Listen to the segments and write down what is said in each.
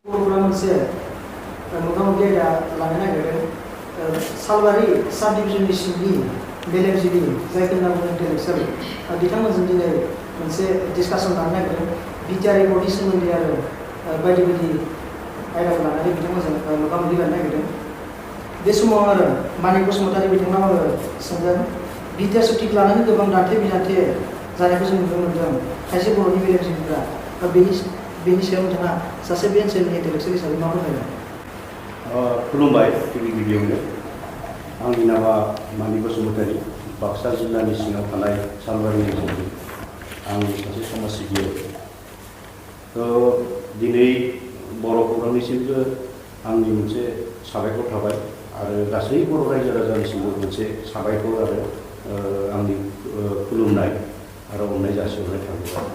बर'फोरा मोनसे मोगा-मोगि आयदा लानो नागिरदों सालबारि साब डिभिजननि सिंनि मेलेमजिबि जायखौ होनना बुङो इन्टेलेक्सुयेल बिथांमोनजों दिनै मोनसे डिसकासन लानो नागिरदों बिटिआर रिपर्टनि सोमोन्दै आरो बायदि बायदि आयदाखौ लानानै बिथांमोनजों मोगा-मोगि लानो नागिरदों बे समाव आरो मानिक बसुमतारी बिथांनाव आङो सोंगोन बिटिआर सुक्तिखौ लानानै गोबां दान्थे-बिदान्थे जानायखौ जों नुनो मोन्दों खायसे बर'नि मेलेमजिबिफ्रा बेनि सायाव नोंथाङा सासे बे ओनसोलनि इन्टेलेक्सुयेल हिसाबै मा फोरमायगोन? खुलुमबाय गिबियावनो आंनि नामा मानिक बसुमतारी बाक्सा जिल्लानि सिङाव थानाय सालबारि ओनसोलनि आं सासे समाज सिबियारि दिनै बर' खौरांनिसिमबो आंनि मोनसे साबायखर थाबाय आरो गासै बर' रायजो राजानिसिमबो मोनसे साबायखर आरो आंनि खुलुमनाय आरो अननाय जासिहरनाय थाबाय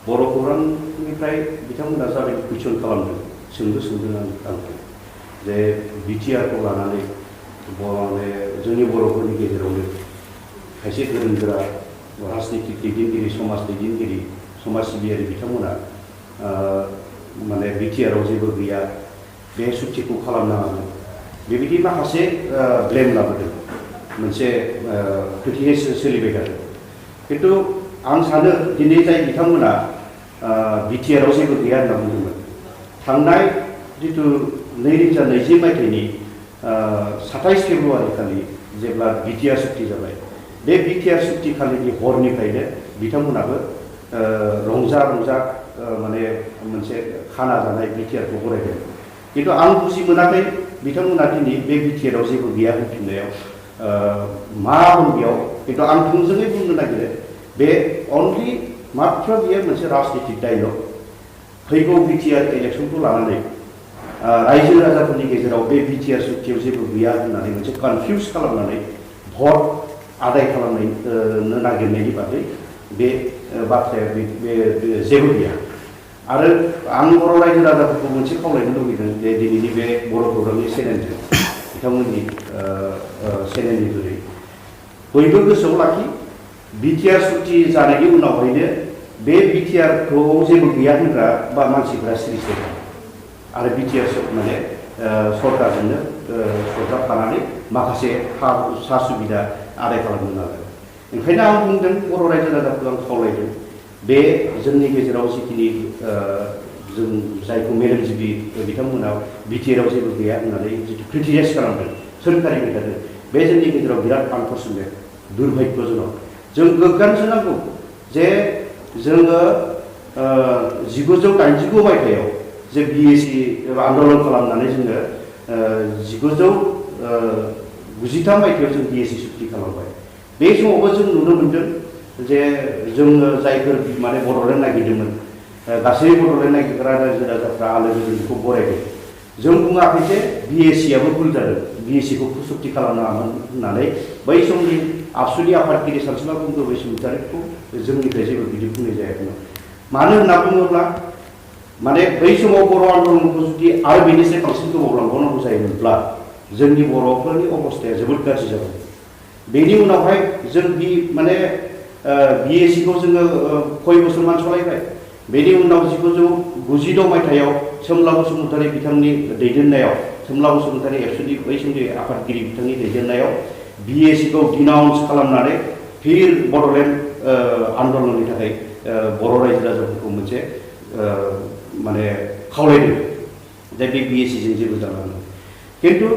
बर' खौरांनिफ्राय बिथांमोना जाबायदि कुइसन खालामदों सोंदों आंखौ जे बिटिआरखौ लानानै माने जोंनि बर'फोरनि गेजेरावनो खायसे गोरों गोरा राजनितिक दैदेनगिरि समाज दैदेनगिरि समाज सिबियारि बिथांमोना माने बिटिआराव जेबो गैया बे सुक्तिखौ खालामनाङामोन बेबायदि माखासे ब्लेम लाबोदों मोनसे खोथाया सोलिबाय थादों खिन्थु आं सानो दिनै जाय बिथांमोना बिटिआराव जेबो गैया होनना बुंदोंमोन थांनाय जिथु 2020 मायथाइनि 27 फेब्रुवारि खालि जेब्ला बिटिआर सुक्ति जाबाय बे बिटिआर सुक्ति खालिनि हरनिफ्रायनो बिथांमोनाबो रंजा माने मोनसे खाना जानाय बिटिआरखौ बरायदों खिन्थु आं बुजि मोनाखै बिथांमोना दिनै बे बिटिआराव जेबो गैया होनफिननायाव मा दं बेयाव खिन्थु आं थोंजोङै बुंनो नागिरो बे अनलि मात्र बेयो मोनसे राजनितिक डायलग फैगौ बिटिआर इलेक्सनखौ लानानै रायजो राजाफोरनि गेजेराव बे बिटिआर सुक्तियाव जेबो गैया होननानै मोनसे कनफिउज खालामनानै भट आदाय खालामनो नागिरनायनि बागै बे बाथ्राया जेबो गैया आरो आं बर' रायजो राजाफोरखौ मोनसे खावलायनो लुबैदों जे दिनैनि बे बर' खौरांनि चेनेलजों बिथांमोननि चेनेलनि जुरै बयबो गोसोआव लाखि बिटिआर सुक्ति जानायनि उनावहायनो बे बिटिआरखौ जेबो गैया होनग्रा बा मानसिफोरा सिरिसे आरो बिटिआर माने सरकारजोंनो सरजाबफानानै माखासे सा सुबिदा आदाय खालामनो नाजादों ओंखायनो आं बुंदों बर' रायजो राजाफोरखौ आं खावलायदों बे जोंनि गेजेराव जिखिनि जों जायखौ मेलेमजिबि बिथांमोना बिटिआराव जेबो गैया होननानै जिथु क्रिटिसाइज खालामदों सोरखारि मेथादों बे जोंनि गेजेराव बिराद आनफर्चुनेट दुर्भाग्यजनक जों गोग्गानोसो नांगौ जे जोङो 1989 मायथाइयाव जे बिएसि आन्दलन खालामनानै जोङो 1993 मायथाइयाव जों बिएसि सुक्ति खालामबाय बे समावबो जों नुनो मोन्दों जे जोङो जायफोर माने बड'लेण्ड नागिरदोंमोन गासै बड'लेण्ड नागिरग्रा रायजो राजाफ्रा आलो गोजोन बेखौ बरायदों जों बुङाखै जे बिएसिआबो भुल जादों बिएसिखौ सुक्ति खालामनाङामोन होननानै बै समनि आबसुनि आफादगिरि सानसुमा बुंगो बसुमतारीखौ जोंनिफ्राय जेबो बिदि बुंनाय जायाखैमोन मानो होनना बुङोब्ला माने बै समाव बर' आन्दलनखौ जुदि आरो बेनिफ्राय बांसिन गोबाव लांबावनांगौ जायोमोनब्ला जोंनि बर'फोरनि अबस्थाया जोबोद गाज्रि जागोन बेनि उनावहाय जों माने बिएसिखौ जोङो कय बोसोर मान सालायबाय बेनि उनाव 1996 मायथाइयाव सोमला बसुमतारी बिथांनि दैदेननायाव सोमला बसुमतारी एबसुनि बै समनि आफादगिरि बिथांनि दैदेननायाव बिएसिखौ डिनाउन्स खालामनानै फिर बड'लेण्ड आन्दलननि थाखाय बर' रायजो राजाफोरखौ मोनसे माने खावलायदों जे बे बिएसिजों जेबो जानांगौ खिन्थु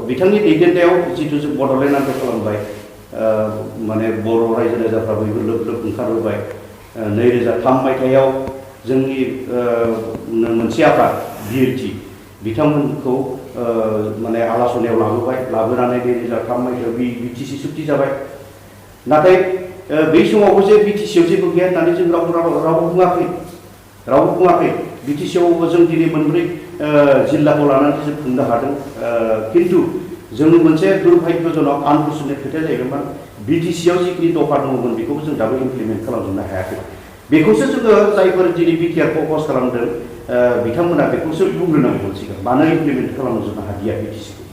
बिथांनि दैदेननायाव जिथु जों बड'लेण्ड आन्दलन खालामबाय माने बर' रायजो राजाफ्रा बयबो लोब लोब ओंखारबोबाय 2003 मायथाइयाव जोंनि मोनसे आफाद बिएलटि बिथांमोनखौ माने आलासनायाव लाबोनानै 2003 मायथाइयाव बिटिसि सुक्ति जाबाय नाथाय बै समावबो जे बिटिसिआव जेबो गैया होननानै जों रावबो बुङाखै बिटिसिआवबो जों दिनै मोनब्रै जिल्लाखौ लानानै जों खुंनो हादों खिन्थु जों मोनसे दुर्भाग्यजनक आनफर्चुनेट खोथाया जाहैबाय बिटिसिआव जिखिनि दफा दङमोन बेखौबो जों दाबो इमप्लिमेन्ट खालामजोबनो हायाखै बेखौसो जोङो जायफोर दिनै बिटिआरखौ अप'ज खालामदों बिथांमोना बेखौसो बुंग्रोनांगौ सिगां मानो इमप्लिमेन्ट खालामजोबनो हादिया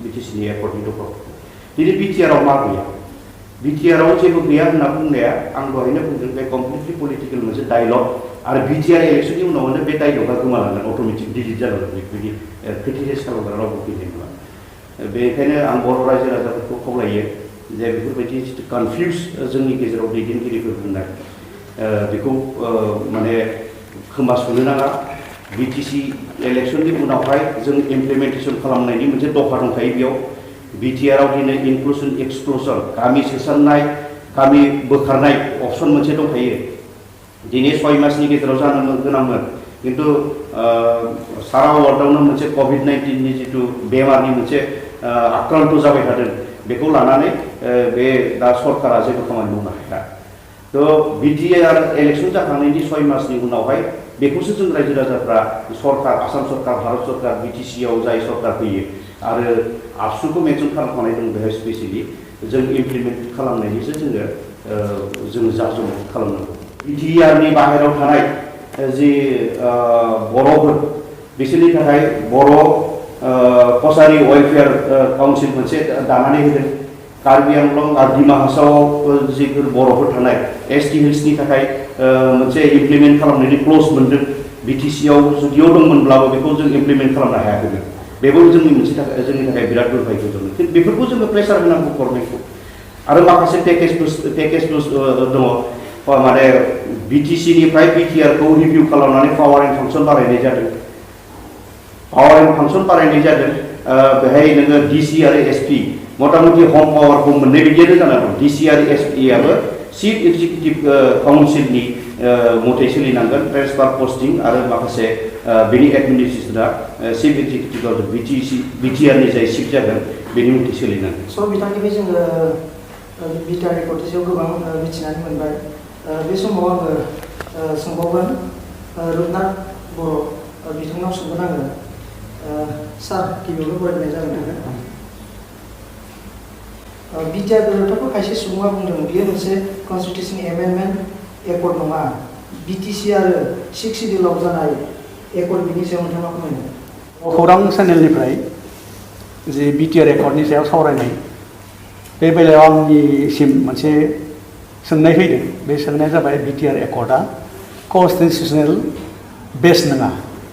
बिटिसिनि एयारपर्टनि दफाखौ दिनै बिटिआराव मा गैया बिटिआराव जेबो गैया होनना बुंनाया आं दहायनो बुंदों बे कमप्लिटलि पलिटिकेल मोनसे डायलग आरो बिटिआर इलेक्सननि उनावनो बे डाइलगा गोमालांगोन अट'मेटिक डिलिट जालांगोन बेबायदि क्रिटिसाइज खालामग्रा रावबो फैनाय नङा बेनिखायनो आं बर' रायजो राजाफोरखौ खावलायो जे बेफोरबायदि जिथु कनफिउज जोंनि गेजेराव दैदेनगिरिफोर बुंनाय बेखौ माने खोमा सुनो नाङा बिटिसि इलेक्सननि उनावहाय जों इमप्लिमेन्टेसन खालामनायनि मोनसे दफा दंखायो बेयाव बिटिआरआव दिनै इनक्लुसन एक्सक्लुसन गामि सोसननाय गामि बोखारनाय अपसन मोनसे दंखायो दिनै 6 मासनि गेजेराव जानो गोनांमोन किन्तु सारा वार्ल्डआवनो मोनसे COVID-19नि जिथु बेमारनि मोनसे आक्रान्त जाबाय थादों बेखौ लानानै बे दा सरकारा जेबो खामानि मावनो हाया थ' बिटिआर इलेक्सन जाखांनायनि 6 मासनि उनावहाय बेखौसो जों रायजो राजाफ्रा सरकार आसाम सरकार भारत सरकार बिटिसिआव जाय सरकार फैयो आरो आबसुखौ मेनसन खालामखानाय दं बेहाय स्पेसियेलि जों इमप्लिमेन्ट खालामनायनिसो जोङो जाजोब खालामनांगौ बिटिआरनि बाहेरायाव थानाय जि बर'फोर बिसोरनि थाखाय बर' कसारि वेलफेयार काउन्सिल मोनसे दानानै होदों कार्बि आंलं आरो डिमा हासावआव जिफोर बर'फोर थानाय एसटि हिल्सनि थाखाय मोनसे इमप्लिमेन्ट खालामनायनि क्लज मोन्दों बिटिसिआव जुदियाव दंमोनब्लाबो बेखौ जों इमप्लिमेन्ट खालामनो हायाखैमोन बेबो जोंनि थाखाय बिराद दुर्भाग्यजनक बेफोरखौ जोङो प्रेसार होनांगौ गभर्नमेन्टखौ आरो माखासे पेकेजबो दङ माने बिटिसिनिफ्राय बिटिआरखौ रिभिउ खालामनानै पावार एन्ड फांसन बारायनाय जादों पावार एन्ड फांसन बारायनाय जादों बेहाय नोङो डिसि आरो एसपि मटामटि हम पावारखौ मोननाय बायदियानो जानानै दं डिसि आरो एसपिआबो चिफ एक्जिकिउटिभ काउन्सिलनि मथै सोलिनांगोन ट्रेन्सफार पस्टिं आरो माखासे बेनि एडमिनिस्ट्रेसना चिफ एक्जिकिउटिभ बिटिआरनि जाय चिफ जागोन बेनि मथै सोलिनांगोन स' बिथांनिफ्राय जोङो बिटिआर रिपर्टनि सायाव गोबां मिथिनानै मोनबाय बे समाव आङो सोंबावगोन रुपनाथ बर' बिथांनाव सोंगोन आङो सार गिबियावनो बरायनाय जागोन बिटिआर बिरोधाखौ खायसे सुबुङा बुंदों बियो मोनसे कनस्टिटिउसन एमेन्डमेन्ट एकर्ड नङा बिटिसि आरो 6 सिडिउलाव जानाय एकर्ड बिनि सायाव नोंथाङा फोरमायनो खौरां चेनेलनिफ्राय जे बिटिआर एकर्डनि सायाव सावरायनाय बे बेलायाव आंनिसिम मोनसे सोंनाय फैदों बे सोंनाया जाबाय बिटिआर एकर्डआ कनस्टिटिउसनेल बेस नङा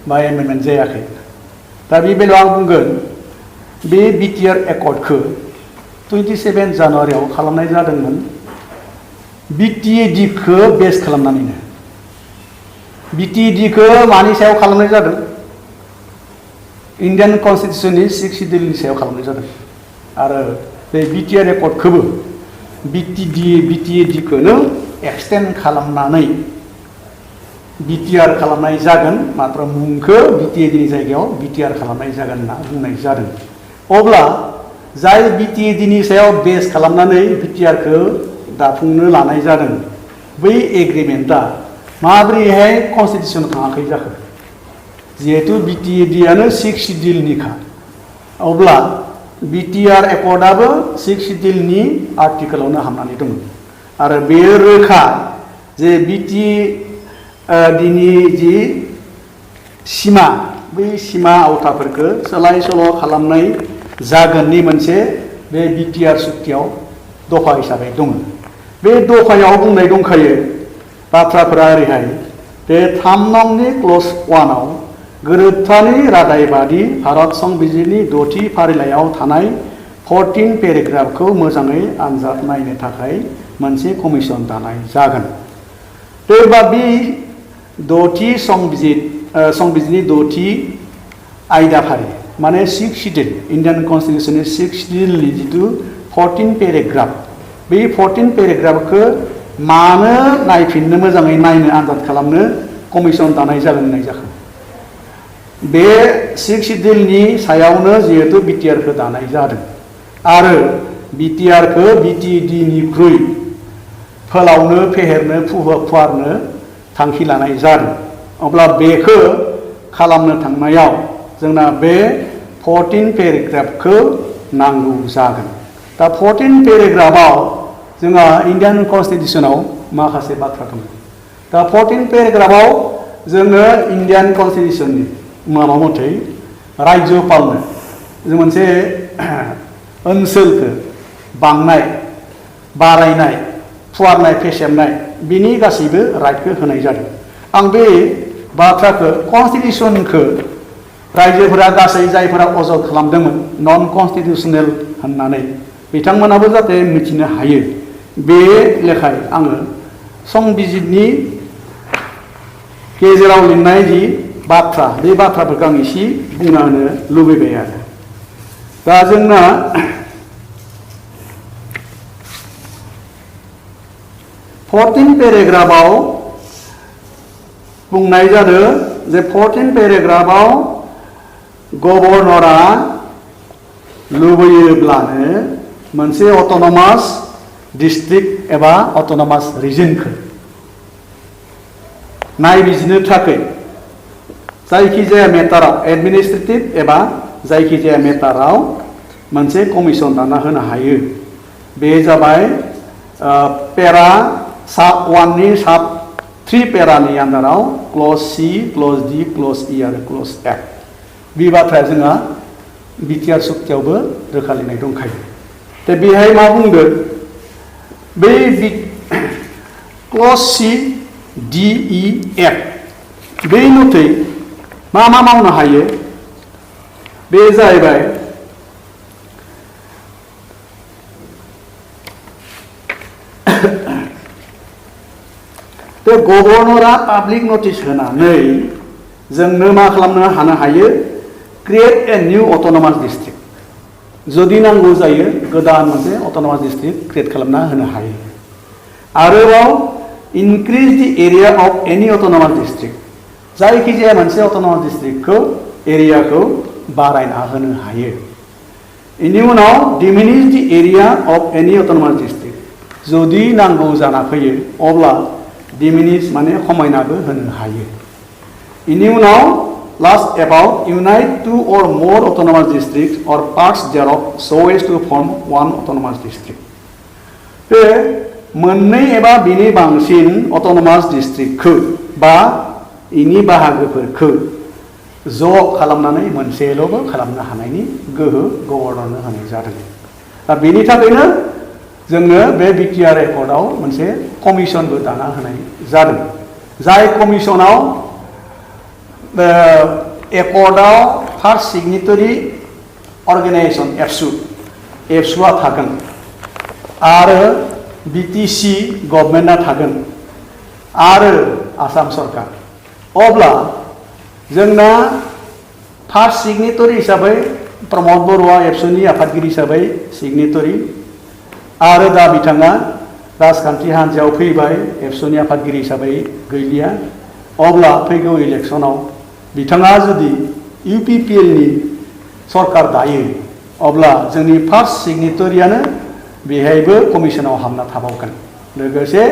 बा एमेन्डमेन्ट जायाखै दा बे बेलायाव आं बुंगोन बे बिटिआर एकर्डखौ 27 जानुवारियाव खालामनाय जादोंमोन बिटिएडिखौ बेस खालामनानैनो बिटिएडिखौ मानि सायाव खालामनाय जादों इन्डियान कनस्टिटिउसननि 6 सिडिउलनि सायाव खालामनाय जादों आरो बे बिटिआर एकर्डखौबो बिटिएडिखौनो एक्सटेन्ड खालामनानै बिटिआर खालामनाय जागोन मात्र मुंखौ बिटिएडिनि जायगायाव बिटिआर खालामनाय जागोन होनना बुंनाय जादों अब्ला जाय बिटिएडिनि सायाव बेस खालामनानै बिटिआरखौ दाफुंनो लानाय जादों बै एग्रिमेन्टआ माबोरैहाय कनस्टिटिउसन थाङाखै जाखो जिहेतु बिटिएडिआनो 6 सिडिउलनिखा अब्ला बिटिआर एकर्डआबो 6 सिडिउलनि आर्टिकेलावनो हाबनानै दङ आरो बेयो रोखा जे बिटिएडिनि जि सिमा बै सिमा आवथाफोरखौ सोलाय सोल' खालामनाय जागोननि मोनसे बे बिटिआर सुक्तियाव दफा हिसाबै दङ बे दफायाव बुंनाय दंखायो बाथ्राफोरा ओरैहाय बे 3 नंनि क्लज 1आव गोरोबथानि रादायबादि भारत संबिजिरनि 6थि फारिलाइयाव थानाय 14 पेराग्राफखौ मोजाङै आनजाद नायनो थाखाय मोनसे कमिसन दानाय जागोन बे 6थि संबिजिरनि 6थि आयदाफारि माने 6 सिडिउल इन्डियान कनस्टिटिउसननि 6 सिडिउलनि जितु 14 पेराग्राफ बे 14 पेराग्राफखौ मानो नायफिननो मोजाङै नायनो आनजाद खालामनो कमिसन दानाय जागोन होननाय जाखो बे 6 सिडिउलनि सायावनो जिहेतु बिटिआरखौ दानाय जादों आरो बिटिआरखौ बिटिएडिनिख्रुइ फोलावनो फेहेरनो फुवारनो थांखि लानाय जादों अब्ला बेखौ खालामनो थांनायाव जोंना बे 14 पेराग्राफखौ नांगौ जागोन दा 14 पेराग्राफआव जोंहा इन्डियान कनस्टिटिउसनाव माखासे बाथ्रा दं दा 14 पेराग्राफआव जोङो इन्डियान कनस्टिटिउसननि माबा मथै रायजोपालनो जों मोनसे ओनसोलखौ बांनाय बारायनाय फुवारनाय फेसेमनाय बिनि गासैबो राइटखौ होनाय जादों आं बे बाथ्राखौ कन्स्टिटिउसनखौ रायजोफोरा गासै जायफोरा अजद खालामदोंमोन नन कन्स्टिटिउसनेल होननानै बिथांमोनाबो जाहाथे मिथिनो हायो बे लेखाय आङो संबिजितनि गेजेराव लिरनाय जि बाथ्रा बे बाथ्राफोरखौ आं एसे बुंना होनो लुबैबाय आरो दा जोंना 14 पेराग्राफआव बुंनाय जादों जे 14 पेराग्राफआव गभर्नरा लुबैयोब्लानो मोनसे अट'नमास डिस्ट्रिक्ट एबा अट'नमास रिजनखौ नायबिजिरनो थाखाय जायखिजाया मेटाराव एडमिनिस्ट्रेटिभ एबा जायखिजाया मेटाराव मोनसे कमिसन दाना होनो हायो बे जाबाय पेरा साब 1 नि साब 3 पेरानि आन्दाराव clause C, clause D, clause E आरो क्लज F बे बाथ्राया जोंहा बिटिआर सुक्तियावबो रोखा लिरनाय दंखायो दा बेहाय मा बुंदों बै clause C, D, E, F बे मथै मा मावनो हायो बे जाहैबाय बे गभर्नरा पाब्लिक नटिस होनानै जोंनो मा खालामनो हायो create a new autonomous district जुदि नांगौ जायो गोदान मोनसे अट'नमास डिस्ट्रिक्ट क्रिएट खालामना होनो हायो आरोबाव increase the area of any autonomous district जायखिजाया मोनसे अट'नमास डिस्ट्रिक्टखौ एरियाखौ बारायना होनो हायो बेनि उनाव diminish the area of any autonomous district जुदि नांगौ जाना फैयो अब्ला डिमिनिश माने खमायनाबो होनो हायो बेनि उनाव last about इउनाइट 2 or more autonomous districts or parts thereof so as to form one autonomous district बे मोननै एबा बिनि बांसिन अट'नमास डिस्ट्रिक्टखौ बा इनि बाहागोफोरखौ ज' खालामनानै मोनसेल'बो खालामनो हानायनि गोहो गभर्नरनो होनाय जादों दा बेनि थाखायनो जोंनो बे बिटिआर एकर्डआव मोनसे कमिसनबो दाना होनाय जादों जाय कमिसनाव एकर्डआव फार्स्ट सिगनेटरि अर्गेनाइजेसन एबसुआ थागोन आरो बिटिसि गभर्नमेन्टआ थागोन आरो आसाम सरकार अब्ला जोंना फार्स्ट सिगनेटरि हिसाबै प्रमद बरुवा एबसुनि आफादगिरि हिसाबै सिगनेटरि आरो दा बिथाङा राजखान्थि हान्जायाव फैबाय एबसुनि आफादगिरि हिसाबै गैलिया अब्ला फैगौ इलेक्सनाव बिथाङा जुदि इउपिपिएलनि सरकार दायो अब्ला जोंनि फार्स्ट सिगनेटरियानो बेहायबो कमिसनाव हाबना थाबावगोन लोगोसे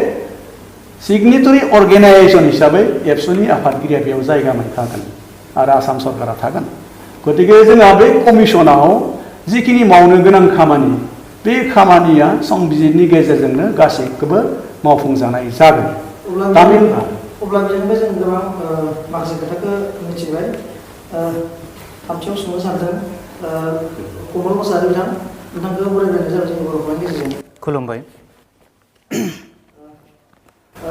सिगनेटरि अर्गेनाइजेसन हिसाबै एबसुनि आफादगिरिया बेयाव जायगा मोनखागोन आरो आसाम सरकारा थागोन गतिके जोंहा बे कमिसनाव जिखिनि मावनो गोनां खामानि बे खामानिया संबिजिरनि गेजेरजोंनो गासैखौबो मावफुंजानाय जागोन अब्ला बेनिफ्राय जों गोबां माखासे खोथाखौ मिथिबाय थामथियाव सोंनो सानदों कमल मोसाहारि नोंथांखौ बरायनाय जाबाय जोंनि बर'फोरनि गेजेरजों खुलुमबाय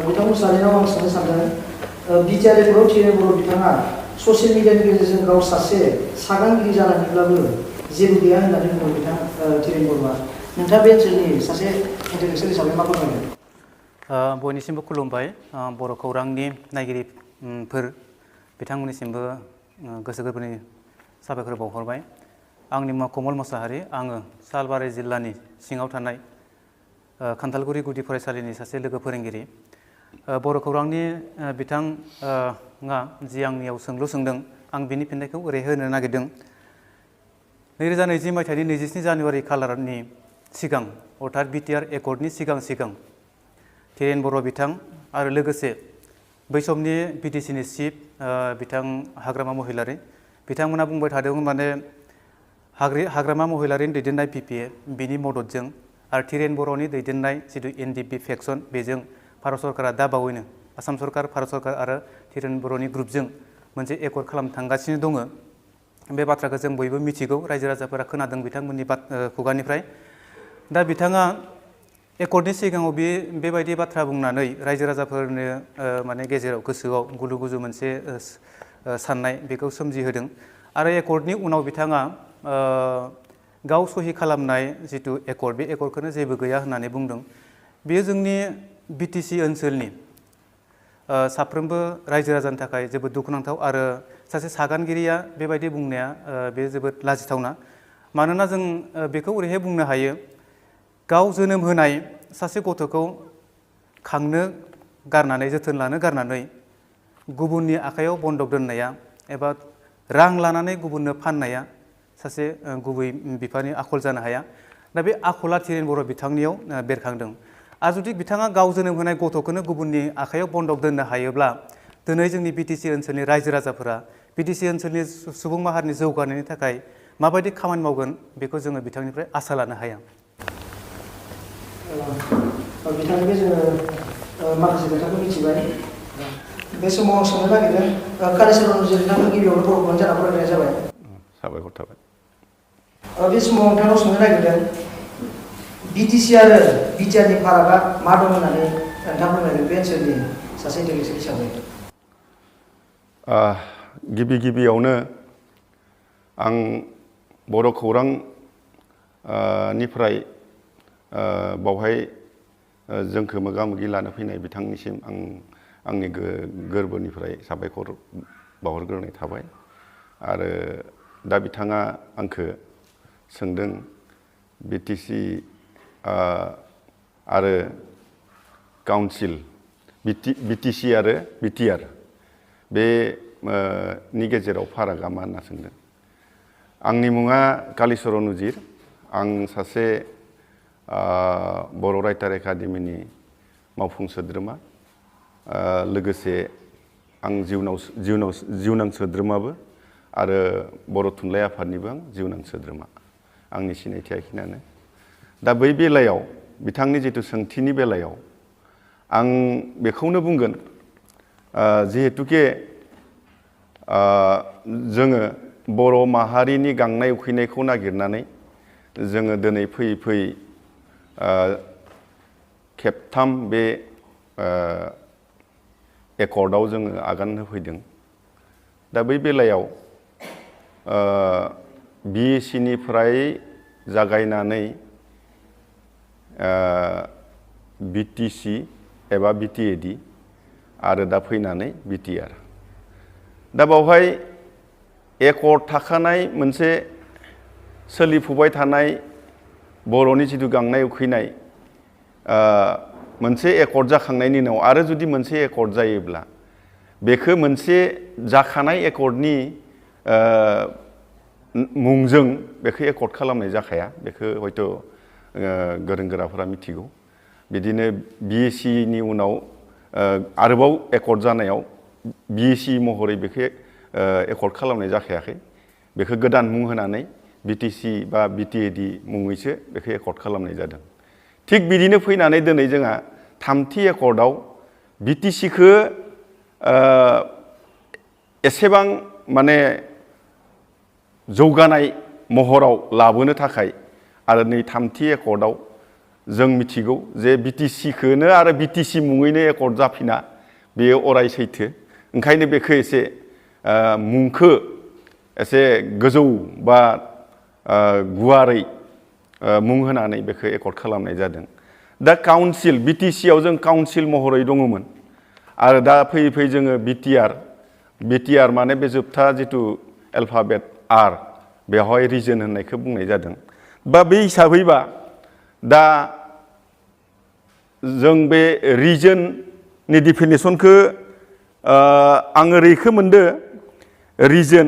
बिथां मुसाहारिनाव आं सोंनो सानदों बिटिआर एकर्डआव थिरेन बर' बिथाङा ससियेल मिडियानि गेजेरजों गाव सासे सागानगिरि जानानैब्लाबो जेबो गैया होननानै बुङो बिथां थिरेन बर'आ नोंथाङा बे ओनसोलनि सासे इन्टेलेक्सुयेल हिसाबै मा फोरमायगोन बयनिसिमबो खुलुमबाय बर' खौरांनि नायगिरिफोर बिथांमोननिसिमबो गोसो गोरबोनि साबायखर बावहरबाय आंनि मुङा कमल मोसाहारि आङो सालबारि जिल्लानि सिङाव थानाय खान्थालगुरि गुदि फरायसालिनि सासे लोगो फोरोंगिरि बर' खौरांनि बिथाङा जि आंनियाव सोंलु सोंदों आं बिनि फिननायखौ ओरै होनो नागिरदों 2020 मायथाइनि 27 जानुवारि खालारनि सिगां अर्थात बिटिआर एकर्डनि सिगां थिरेन बर' बिथां आरो लोगोसे बै समनि बिटिसिनि चिफ बिथां हाग्रामा महिलारि बिथांमोना बुंबाय थादोंमोन माने हाग्रामा महिलारिनि दैदेननाय पिपिए बिनि मददजों आरो थिरेन बर'नि दैदेननाय जितु एनडिपि फेक्सन बेजों भारत सरकारा दा बावैनो आसाम सरकार भारत सरकार आरो थिरेन बर'नि ग्रुपजों मोनसे एकर्ड खालामनो थांगासिनो दङ बे बाथ्राखौ जों बयबो मिथिगौ रायजो राजाफोरा खोनादों बिथांमोननि खुगानिफ्राय दा बिथाङा एकर्डनि सिगाङाव बेबायदि बाथ्रा बुंनानै रायजो राजाफोरनो माने गेजेराव गोसोआव गुलु गुजु मोनसे साननाय बेखौ सोमजिहोदों आरो एकर्डनि उनाव बिथाङा गाव सहि खालामनाय जिथु एकर्ड बे एकर्डखौनो जेबो गैया होननानै बुंदों। बेयो जोंनि बिटिसि ओनसोलनि साफ्रोमबो रायजो राजानि थाखाय जोबोद दुखुनांथाव आरो सासे सागानगिरिया बेबायदि बुंनाया बे जोबोद लाजिथावना। मानोना जों बेखौ ओरैहाय बुंनो हायो, गाव जोनोम होनाय सासे गथ'खौ खांनो गारनानै जोथोन लानो गारनानै गुबुननि आखायाव बन्दक दोननाया एबा रां लानानै गुबुननो फाननाया सासे गुबै बिफानि आखल जानो हाया। दा बे आखला धीरेन बर' बिथांनियाव बेरखांदों। आरो जुदि बिथाङा गाव जोनोम होनाय गथ'खौनो गुबुननि आखायाव बन्दक दोननो हायोब्ला दिनै जोंनि बिटिसि ओनसोलनि रायजो राजाफोरा बिटिसि ओनसोलनि सुबुं माहारिनि जौगानायनि थाखाय माबायदि खामानि मावगोन बेखौ जोङो बिथांनिफ्राय आसा लानो हाया। बिथांनिफ्राय जोङो माखासे खोथाखौ मिथिबाय। बे समाव आं सोंनो नागिरदों, कालिचरन नोंथांखौ गिबियावनो बर'खौनो जाना फरायनाय जाबाय। साबायखर थाबाय। बे समाव नोंथांनाव सोंनो नागिरदों, बिटिसि आरो बिटिआरनि फारागा मा दं होननानै नोंथाङा फोरमायदों बे ओनसोलनि सासे इन्टेलेक्सुयेल हिसाबै। गिबियावनो आं बर' खौरां निफ्राय बावहाय जोंखौ मोगा मोगि लानो फैनाय बिथांनिसिम आं आंनि गोरबोनिफ्राय साबायखर बावहरग्रोनाय थाबाय। आरो दा बिथाङा आंखौ सोंदों बिटिसि आरो काउन्सिल बिटिसि आरो बिटिआर बे नि गेजेराव फारागा मा होनना सोंदों। आंनि मुङा कालिचरन उजिर। आं सासे बर' राइटार एकाडेमिनि मावफुं सोद्रोमा, लोगोसे आं जिउनां सोद्रोमाबो आरो बर' थुनलाइ आफादनिबो आं जिउनां सोद्रोमा। आंनि सिनायथिया बेखिनियानो। दा बै बेलायाव बिथांनि जिथु सोंथिनि बेलायाव आं बेखौनो बुंगोन, जिहेतुके जोङो बर' माहारिनि गांनाय उखैनायखौ नागिरनानै जोङो दिनै फैयै खेबथाम बे एकर्डआव जोङो आगान होफैदों। दा बै बेलायाव बिएसि निफ्राय जागायनानै बिटिसि एबा बिटिएडि आरो दा फैनानै बिटिआर। दा बावहाय एकर्ड थाखानाय मोनसे सोलिफुबाय थानाय बर'नि जिथु गांनाय उखैनाय मोनसे एकर्ड जाखांनायनि उनाव आरो जुदि मोनसे एकर्ड जायोब्ला बेखौ मोनसे जाखानाय एकर्डनि मुंजों बेखौ एकर्ड खालामनाय जाखाया। बेखौ हयथ' गोरों गोराफोरा मिथिगौ। बिदिनो बिएसि नि उनाव आरोबाव एकर्ड जानायाव बिएसि महरै बेखौ एकर्ड खालामनाय जाखायाखै। बेखौ गोदान मुं होनानै बिटिसि बा बिटिएडि मुङैसो बेखौ एकर्ड खालामनाय जादों। थिग बिदिनो फैनानै दिनै जोंहा थामथि एकर्डआव बिटिसिखौ एसेबां माने जौगानाय महराव लाबोनो थाखाय आरो नै थामथि एकर्डआव जों मिथिगौ जे बिटिसिखौनो आरो बिटिसि मुङैनो एकर्ड जाफिना, बेयो अराय सैथो। ओंखायनो बेखौ एसे मुंखौ एसे गोजौ बा गुवारै मुं होनानै बेखौ एकर्ड खालामनाय जादों। दा काउन्सिल बिटिसिआव जों काउन्सिल महरै दङमोन आरो दा फैयै जोङो बिटिआर माने बे जोबथा जिथु एलफाबेट आर, बेवहाय रिजन होननायखौ बुंनाय जादों। बा बे हिसाबैबा दा जों बे रिजननि डिफिनेसनखौ आं ओरैखौ मोनदो, region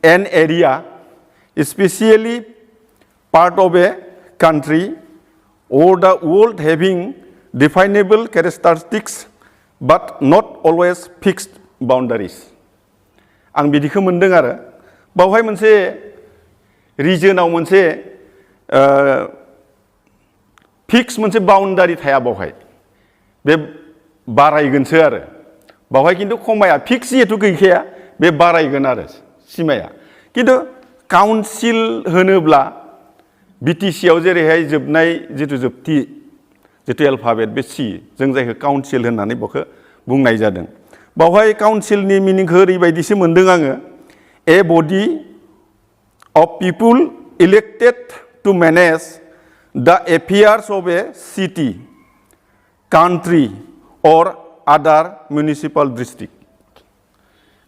an area specially part of a country or the world having definable characteristics but not always fixed boundaries। आं बिदिखौ मोनदों आरो बावहाय मोनसे रिजनाव मोनसे फिक्स मोनसे बाउन्डारि थाया, बावहाय बे बारायगोनसो आरो बावहाय खिन्थु खमाया, फिक्स जिहेतु गैखाया बे बारायगोन आरो सिमाया। खिन्थु काउन्सिल होनोब्ला बिटिसिआव जेरैहाय जोबनाय जिथु जोबथि जितु एल्फाबेट बे सि जों जायखौ काउन्सिल होननानै बेखौ बुंनाय जादों बावहाय काउन्सिलनि मिनिंखौ ओरैबायदिसो मोन्दों आङो a body of people elected to manage the affairs of a city country or other municipal district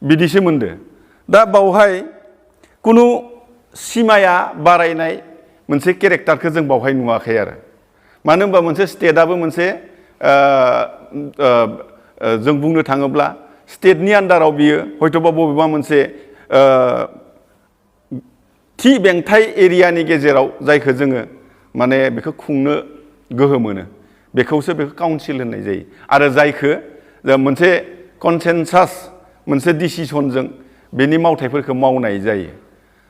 बिदिसो मोनदो दा बावहाय कुनु सिमाया बारायनाय मोनसे केरेक्टारखौ जों बावहाय नुवाखै आरो मानो होनबा मोनसे स्टेटआबो मोनसे जों बुंनो थाङोब्ला स्टेटनि आन्डाराव बियो हयथ'बा बबेबा मोनसे थि बेंथाइ एरियानि गेजेराव जायखौ जोङो माने बेखौ खुंनो गोहो मोनो बेखौसो बेखौ काउन्सिल होननाय जायो आरो जायखौ मोनसे कनसेनसास मोनसे डिसिसनजों बेनि मावथाइफोरखौ मावनाय जायो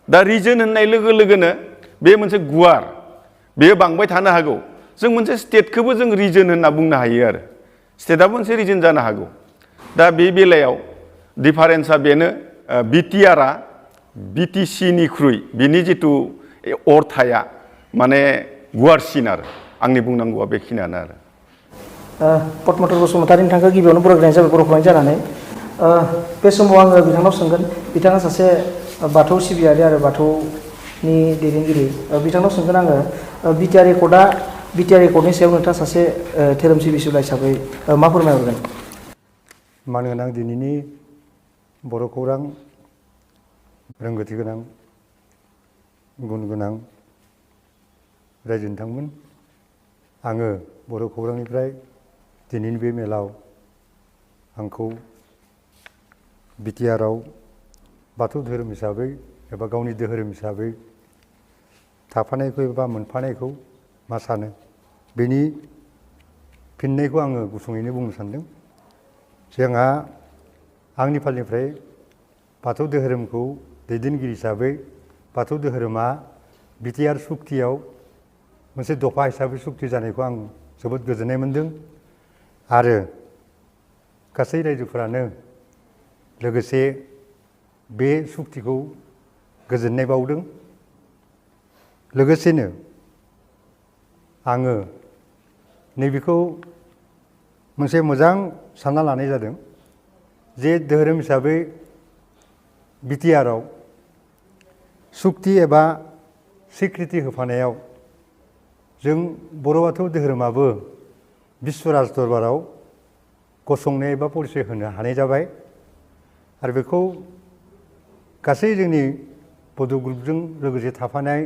दा रिजन होननाय लोगो लोगोनो बे मोनसे गुवार बेयो बांबाय थानो हागौ जों मोनसे स्टेटखौबो जों रिजन होनना बुंनो हायो आरो स्टेटआबो मोनसे रिजन जानो हागौ दा बे बेलायाव डिफारेन्सा बेनो बिटिआरआ बिटिसिनिख्रुइ बिनि जिथु अर्थाया माने गुवारसिन आरो आंनि बुंनांगौआ बेखिनियानो आरो पद्मनाथ बसुमतारी नोंथांखौ गिबियावनो बरायनाय जाबाय बर' खौरां जानानै बे समाव आङो बिथांनाव सोंगोन बिथाङा सासे बाथौ सिबियारि आरो बाथौनि दैदेनगिरि बिथांनाव सोंगोन आङो बिटिआर एकर्डनि सायाव नोंथाङा सासे धोरोम सिबिसुला हिसाबै मा फोरमायहरगोन मान गोनां दिनैनि बर' खौरां रोंगौथि गोनां गुन गोनां रायजो नोंथांमोन आङो बर' खौरांनिफ्राय दिनैनि बे मेलाव आंखौ बिटिआरआव बाथौ धोरोम हिसाबै एबा गावनि धोरोम हिसाबै थाफानायखौ एबा मोनफानायखौ मा सानो बेनि फिननायखौ आङो गुसुङैनो बुंनो सानदों जोंहा आंनि फालनिफ्राय बाथौ धोरोमखौ दैदेनगिरि हिसाबै बाथौ धोरोमा बिटिआर सुक्तियाव मोनसे दफा हिसाबै सुक्ति जानायखौ आं जोबोद गोजोननाय मोन्दों आरो गासै रायजोफोरानो लोगोसे बे सुक्तिखौ गोजोननाय बावदों लोगोसेनो आङो नैबेखौ मोनसे मोजां सानना लानाय जादों जे धोरोम हिसाबै बिटिआरआव सुक्ति एबा स्वीकृति होफानायाव जों बर' बाथौ धोरोमाबो बिश्व राज दरबाराव गसंनो एबा परिचय होनो हानाय जाबाय आरो बेखौ गासै जोंनि बड' ग्रुपजों लोगोसे थाफानाय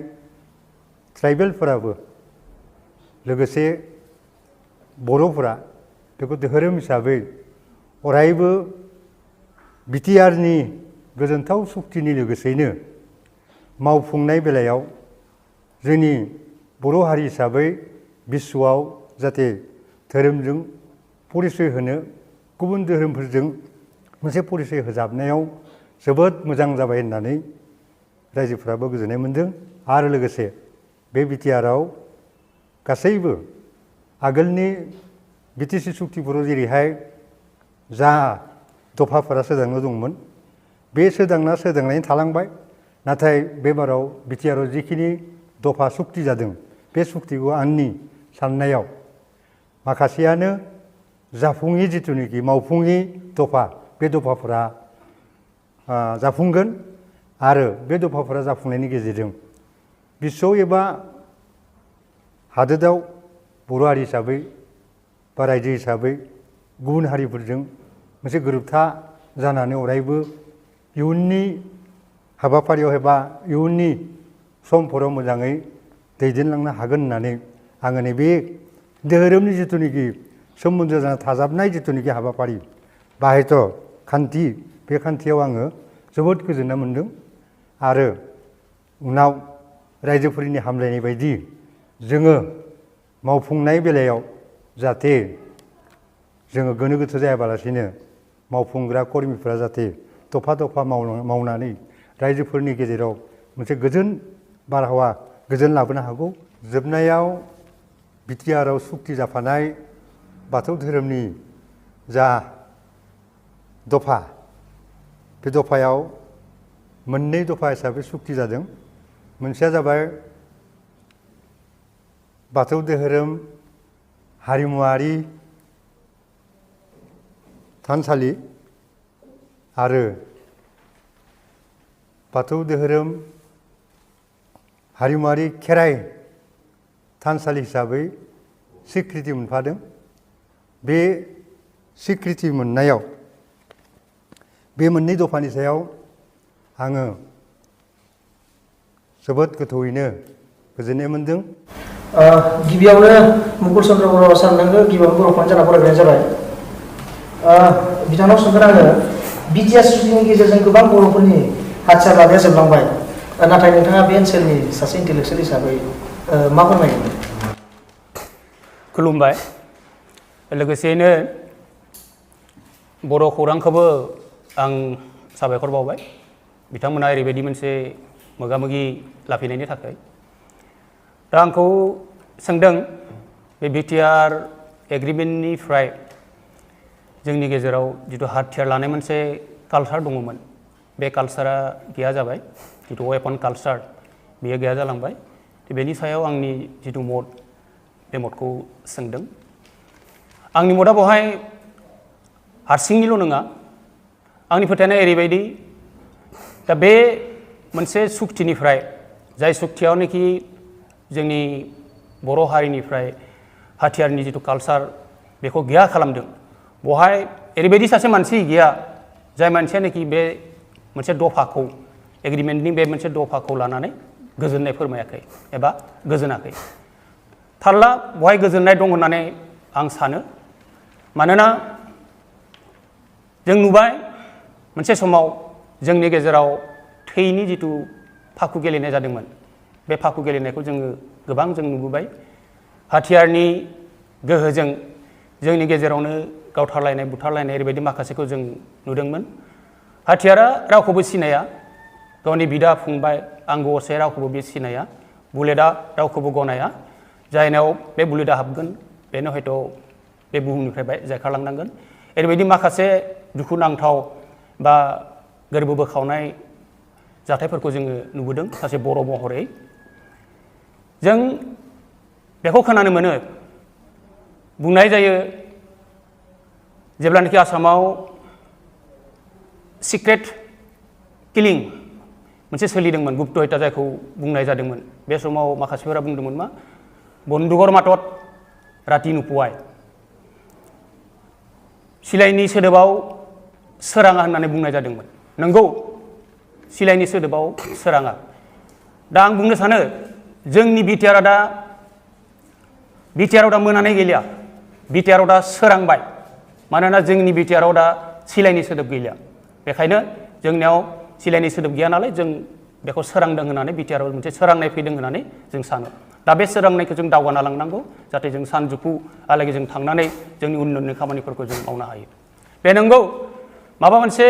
ट्राइबेलफोराबो लोगोसे बर'फोरा बेखौ धोरोम हिसाबै अरायबो बिटिआरनि गोजोनथाव सुक्तिनि लोगोसेयैनो मावफुंनाय बेलायाव जोंनि बर' हारि हिसाबै बिश्वआव जाहाथे धोरोमजों परिचय होनो गुबुन धोरोमफोरजों मोनसे परिचय होजाबनायाव जोबोद मोजां जाबाय होननानै रायजोफ्राबो गोजोननाय मोन्दों आरो लोगोसे बे बिटिआरआव गासैबो आगोलनि बिटिसि सुक्तिफोराव जेरैहाय जा दफाफोरा सोदांनो दंमोन बे सोदांनायनि थालांबाय नाथाय बेबाराव बिटिआरआव जिखिनि दफा सुक्ति जादों बे सुक्तिखौ आंनि साननायाव माखासेयानो जाफुङि जिथुनिखि मावफुङि दफा बे दफाफोरा जाफुंगोन आरो बे दफाफोरा जाफुंनायनि गेजेरजों बिश्व एबा हादोराव बर' हारि हिसाबै बा रायजो हिसाबै गुबुन हारिफोरजों मोनसे गोरोबथा जानानै अरायबो इयुननि हाबाफारियाव एबा इयुननि समफोराव मोजाङै दैदेनलांनो हागोन होननानै आङो नैबे धोरोमनि जिथुनिखि सोमोन्दो जाना थाजाबनाय जिथुनिखि हाबाफारि बाहायथ' खान्थि बे खान्थियाव आङो जोबोद गोजोननाय मोन्दों आरो उनाव रायजोफोरनि हामलायनाय बायदि जोङो मावफुंनाय बेलायाव जाहाथे जोङो गोनो गोथो जायाबालासिनो मावफुंग्रा कर्मिफोरा जाहाथे दफा दफा मावनानै रायजोफोरनि गेजेराव मोनसे गोजोन बारहावा गोजोन लाबोनो हागौ जोबनायाव बिटिआरआव सुक्ति जाफानाय बाथौ धोरोमनि जा दफा बे दफायाव मोननै दफा हिसाबै सुक्ति जादों मोनसेया जाबाय बाथौ धोरोम हारिमुवारि थानसालि आरो बाथौ धोरोम हारिमुवारि खेराइ थानसालि हिसाबै स्वीकृति मोनफादों। बे स्वीकृति मोननायाव बे मोननै दफानि सायाव आङो जोबोद गोथौयैनो गोजोननाय मोनदों। गिबियावनो मुकुल चन्द्र बर' सारनोबो गिबियावनो बर' फरायनो जाना फरायनाय जाबाय। बिथांनाव सोंगोन आङो बिटिआर सुक्तिनि गेजेरजों गोबां बर'फोरनि हाथियार लानाया जोबलांबाय, नाथाय नोंथाङा बे ओनसोलनि सासे इन्टेलेक्सुयेल हिसाबै मा फोरमायगोन? खुलुमबाय। लोगोसेयैनो बर' खौरांखौबो आं साबायखर बावबाय, बिथांमोना ओरैबायदि मोनसे मोगा-मोगि लाफैनायनि थाखाय। दा आंखौ सोंदों बे बिटिआर एग्रिमेन्टनिफ्राय जोंनि गेजेराव जिथु हाथियार लानाय मोनसे कालचार दङमोन, बे कालचारा गैया जाबाय, जिथु वेपन कालचार बेयो गैया जालांबाय। बेनि सायाव आंनि जिथु मत, बे मतखौ सोंदों। आंनि मतआ बेवहाय हारसिंनिल' नङा, आंनि फोथायनाया ओरैबायदि, दा बे मोनसे सुक्तिनिफ्राय, जाय सुक्तियावनोखि जोंनि बर' हारिनिफ्राय हाथियारनि जिथु कालचार बेखौ गैया खालामदों, बेवहाय ओरैबायदि सासे मानसि गैया जाय मानसियानोखि बे मोनसे दफाखौ, एग्रिमेन्टनि बे मोनसे दफाखौ लानानै गोजोननाय फोरमायाखै एबा गोजोनाखै। थारला बेवहाय गोजोननाय दं होननानै आं सानो। मानोना जों नुबाय मोनसे समाव जोंनि गेजेराव थैनि जिथु फाखु गेलेनाय जादोंमोन, बे फाखु गेलेनायखौ जोङो गोबां जों नुबोबाय। हाथियारनि गोहोजों जोंनि गेजेरावनो गावथारलायनाय, बुथारलायनाय ओरैबायदि माखासेखौ जों नुदोंमोन। हाथियारा रावखौबो सिनाया, गावनि बिदा फंबाय आंगो असे रावखौबो बे सिनाया, बुलेटआ रावखौबो गनाया। जायनाव बे बुलेटआ हाबगोन बेनो हयथ' बे बुहुमनिफ्राय जायखारलांनांगोन। ओरैबायदि माखासे दुखुनांथाव बा गोरबो बोखावनाय जाथायफोरखौ जोङो नुबोदों सासे बर' महरै। जों बेखौ खोनानो मोनो, बुंनाय जायो जेब्लानाखि आसामाव सिक्रेट किलिं मोनसे सोलिदोंमोन, गुप्त हत्या जायखौ बुंनाय जादोंमोन, बे समाव माखासेफोरा बुंदोंमोन मा बन्दुकर मातत राति नुपुवाय, सिलाइनि सोदोबाव सोराङा होननानै बुंनाय जादोंमोन। नंगौ, सिलाइनि सोदोबाव सोराङा। दा आं बुंनो सानो जोंनि बिटिआरआव दा मोनानै गैलिया, बिटिआरआव दा सोरांबाय। मानोना जोंनि बिटिआरआव दा सिलाइनि सोदोब गैलिया। बेखायनो जोंनियाव सिलाइनि सोदोब गैया नालाय जों बेखौ सोरांदों होननानै, बिटिआरआव मोनसे सोरांनाय फैदों होननानै जों सानो। दा बे सोरांनायखौ जों दावगाना लांनांगौ, जाहाथे जों सानजौफुहालागै जों थांनानै जोंनि उन्नयननि खामानिफोरखौ जों मावनो हायो। बे नंगौ, माबा मोनसे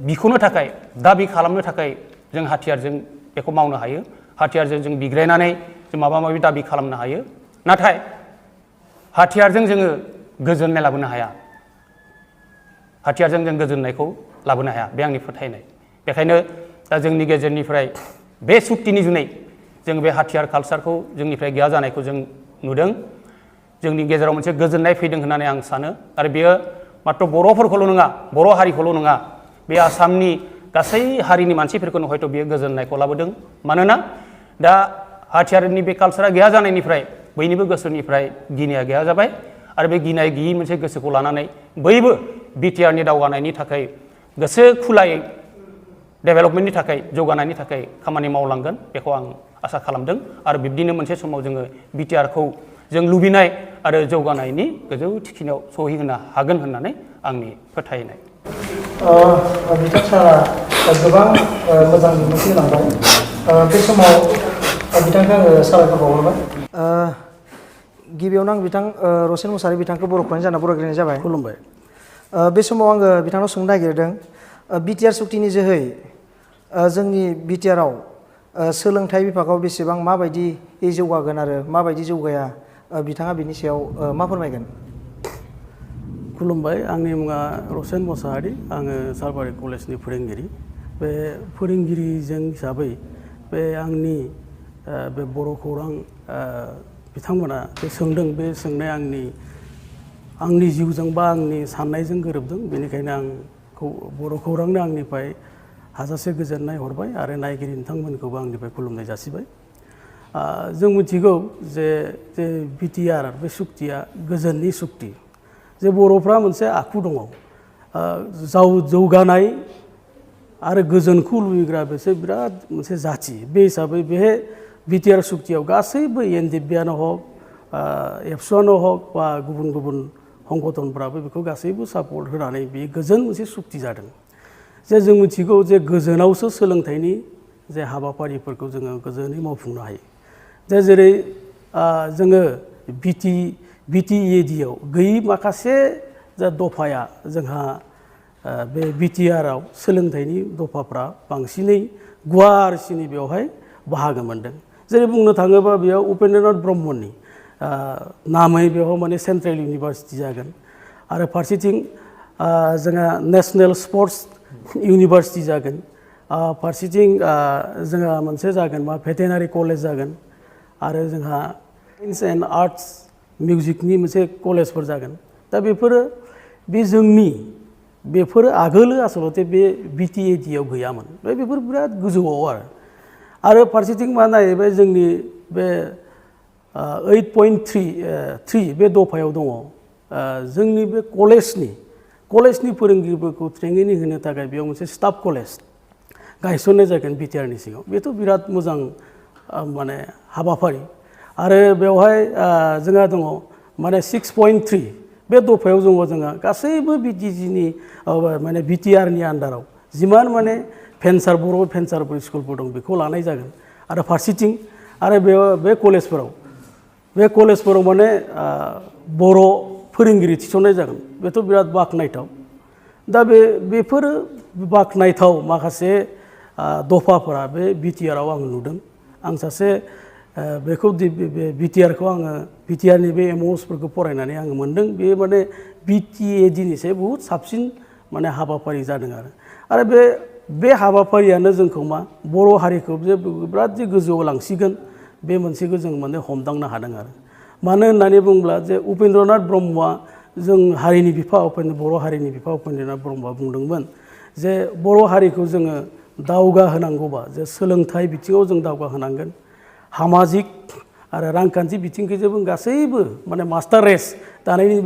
बिख'नो थाखाय, दाबि खालामनो थाखाय जों हाथियारजों बेखौ मावनो हायो। हाथियारजों जों बिग्रायनानै जों माबा माबि दाबि खालामनो हायो। नाथाय हाथियारजों जोङो गोजोननाय लाबोनो हाया, हाथियारजों जों गोजोननायखौ लाबोनो हाया, बे आंनि फोथायनाय। बेखायनो दा जोंनि गेजेरनिफ्राय बे सुक्तिनि जुनै जों बे हाथियार कालचारखौ जोंनिफ्राय गैया जानायखौ जों नुदों। जोंनि गेजेराव मोनसे गोजोननाय फैदों होननानै आं सानो। आरो बेयो मात्र बर'फोरखौल' नङा, बर' हारिखौल' नङा, बे आसामनि गासै हारिनि मानसिफोरखौनो हयथ' बेयो गोजोननायखौ लाबोदों। मानोना दा हाथियारनि बे कालचारा गैया जानायनिफ्राय बयनिबो गोसोनिफ्राय गिनाया गैया जाबाय। आरो बे गिनाय गैयि मोनसे गोसोखौ लानानै बयबो बिटिआरनि दावगानायनि थाखाय गोसो खुलायै डेभेलपमेन्टनि थाखाय, जौगानायनि थाखाय खामानि मावलांगोन, बेखौ आं आसा खालामदों। आरो बिब्दिनो मोनसे समाव जोङो बिटिआरखौ जों लुबैनाय आरो जौगानायनि गोजौ थिखिनियाव सहैहोनो हागोन होननानै आंनि फोथायनाय। बिथां सारा गोबां मोजां बिबुंथि होलांबाय। बे समाव बिथांखौ आङो साबायखर बावहरबाय। गिबियावनो आं बिथां रसेन मुसाहारि बिथांखौ बर' फरायनो जाना बरायग्रोनाय जाबाय। खुलुमबाय। बे समाव आङो बिथांनाव सोंनो नागिरदों, बिटिआर सुक्तिनि जोहै जोंनि बिटिआरआव सोलोंथाइ बिभागाव बेसेबां माबायदि जौगागोन आरो माबायदि जौगाया, बिथाङा बिनि सायाव मा फोरमायगोन? खुलुमबाय। आंनि मुङा रसेन मुसाहारि, आङो सालबारि कलेजनि फोरोंगिरि। बे फोरोंगिरिजों हिसाबै बे आंनि बे बर' खौरां बिथांमोना बे सोंदों, बे सोंनाय आंनि आंनि जिउजों बा आंनि साननायजों गोरोबदों बेनिखायनो आं बर' खौरांनो आंनिफ्राय हाजासे गोजोननाय हरबाय आरो नायगिरि नोंथांमोनखौबो आंनिफ्राय खुलुमनाय जासिबाय। जों मिथिगौ जे बिटिआर बे सुक्तिया गोजोननि सुक्ति जे बर'फ्रा मोनसे आखु दङ जौगानाय आरो गोजोनखौ लुबैग्रा बेसो बिराद मोनसे जाथि बे हिसाबै बे बिटिआर सुक्तियाव गासैबो एनडिएफबिआनो हक एबसुआनो हक बा गुबुन गुबुन संगठनफ्राबो बेखौ गासैबो सापर्ट होनानै बे गोजोन मोनसे सुक्ति जादों। जे जों मिथिगौ जे गोजोनावसो सोलोंथाइनि जे हाबाफारिफोरखौ जोङो गोजोनै मावफुंनो हायो। जे जेरै जोङो बिटिएडिआव गैयै माखासे जा दफाया जोंहा बे बिटिआरआव सोलोंथाइनि दफाफ्रा बांसिनै गुवारसिनै बेवहाय बाहागो मोनदों। जेरै बुंनो थाङोबा बेयाव उपेन्द्रनाथ ब्रह्मनि नामै बेवहाय माने सेन्ट्रेल इउनिभारसिटि जागोन आरो फारसेथिं जोंहा नेसनेल स्पर्ट्स इउनिभारसिटि जागोन फारसेथिं जोंहा मोनसे जागोन मा भेटेनारि कलेज जागोन आरो जोंहा साइन्स एन्ड आर्ट्स मिउजिकनि मोनसे कलेजफोर जागोन। दा बेफोरो बे जोंनि बेफोरो आगोलो आसलते बे बिटिएडिआव गैयामोन बेफोर बिराद गोजौआव आरो फारसेथिं मा नायबाय जोंनि बे 8.3 बे दफायाव दङ जोंनि बे कलेजनि फोरोंगिरिफोरखौ ट्रेनिं होनो थाखाय बेयाव मोनसे स्टाफ कलेज गायसननाय जागोन बिटिआरनि सिङाव बेथ' बिराद मोजां माने हाबाफारि आरो बेवहाय जोंहा दङ माने 6.3 बे दफायाव जोंहा गासैबो बिटिसिनि माने बिटिआरनि आन्दाराव जिमान माने बर' भेन्सारफोर स्कुलफोर दं बेखौ लानाय जागोन आरो फारसेथिं आरो बे कलेजफोराव माने बर' फोरोंगिरि थिसननाय जागोन बेथ' बिराद बाख्नायथाव। दा बेफोरो बाख्नायथाव माखासे दफाफोरा बे बिटिआरआव आं नुदों। आं सासे बेखौ बिटिआरखौ आङो बिटिआरनि बे एमअसफोरखौ फरायनानै आङो मोनदों बे माने बिटिएडिनिसाय बहुद साबसिन माने हाबाफारि जादों आरो बे हाबाफारियानो जोंखौ मा बर' हारिखौ जे बिराद जे गोजौआव लांसिगोन बे मोनसेखौ जों माने हमदांनो हादों आरो मानो होननानै बुङोब्ला जे उपेन्द्रनाथ ब्रह्मआ जों हारिनि बिफा बर' हारिनि बिफा उपेन्द्रनाथ ब्रह्मआ बुंदोंमोन जे बर' हारिखौ जोङो दावगाहोनांगौबा जे सोलोंथाइ बिथिङाव जों दावगाहोनांगोन सामाजिक आरो रांखान्थि बिथिंखौबो गासैबो माने मास्टार रेस दानायनि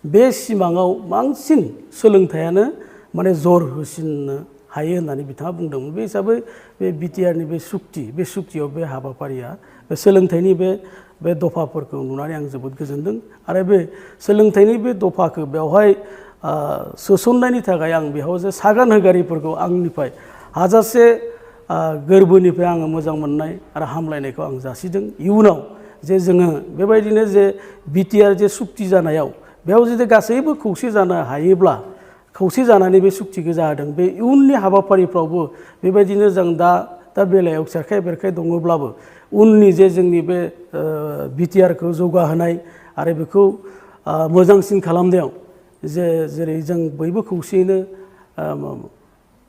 बे सिमाङाव बांसिन सोलोंथाइयानो माने जर होसिननो हायो होननानै बिथाङा बुंदोंमोन। बे हिसाबै बे बिटिआरनि बे सुक्तियाव बे हाबाफारिया बे सोलोंथाइनि बे दफाफोरखौ नुनानै आं जोबोद गोजोनदों आरो बे सोलोंथाइनि बे दफाखौ बेवहाय सोसननायनि थाखाय आं बेयाव जे सागान होगारिफोरखौ आंनिफ्राय हाजासे गोरबोनिफ्राय आङो मोजां मोननाय आरो हामलायनायखौ आं जासिदों। इयुनाव जे जोङो बेबायदिनो जे बिटिआर जे सुक्ति जानायाव बेयाव जुदि गासैबो खौसे जानो हायोब्ला खौसे जानानै बे सुक्तिखौ जादों बे इयुननि हाबाफारिफ्रावबो बेबायदिनो जों दा बेलायाव सेरखाय बेरखाय दङब्लाबो उननि जे जोंनि बे बिटिआरखौ जौगाहोनाय आरो बेखौ मोजांसिन खालामनायाव जेरै जों बयबो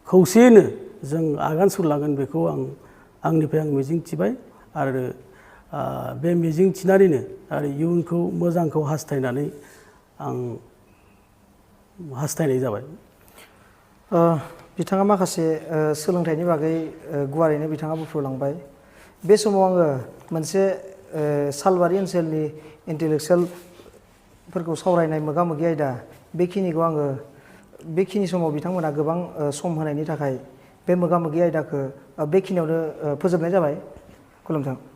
खौसेयैनो जों आगान सुरलांगोन बेखौ आंनिफ्राय आं मिजिं थिबाय आरो बे मिजिं थिनानैनो आरो इयुनखौ मोजांखौ हास्थायनानै आं हास्थायनाय जाबाय। बिथाङा माखासे सोलोंथाइनि बागै गुवारैनो बिथाङा बुंफोरलांबाय। बे समाव आङो मोनसे सालबारि ओनसोलनि इन्टेलेक्सुयेलफोरखौ सावरायनाय मोगा मोगि आयदा बेखिनिखौ आङो बेखिनि समाव बिथांमोना गोबां सम होनायनि थाखाय बे मोगा मोगि आयदाखौ बेखिनियावनो फोजोबनाय जाबाय। खुलुमथों।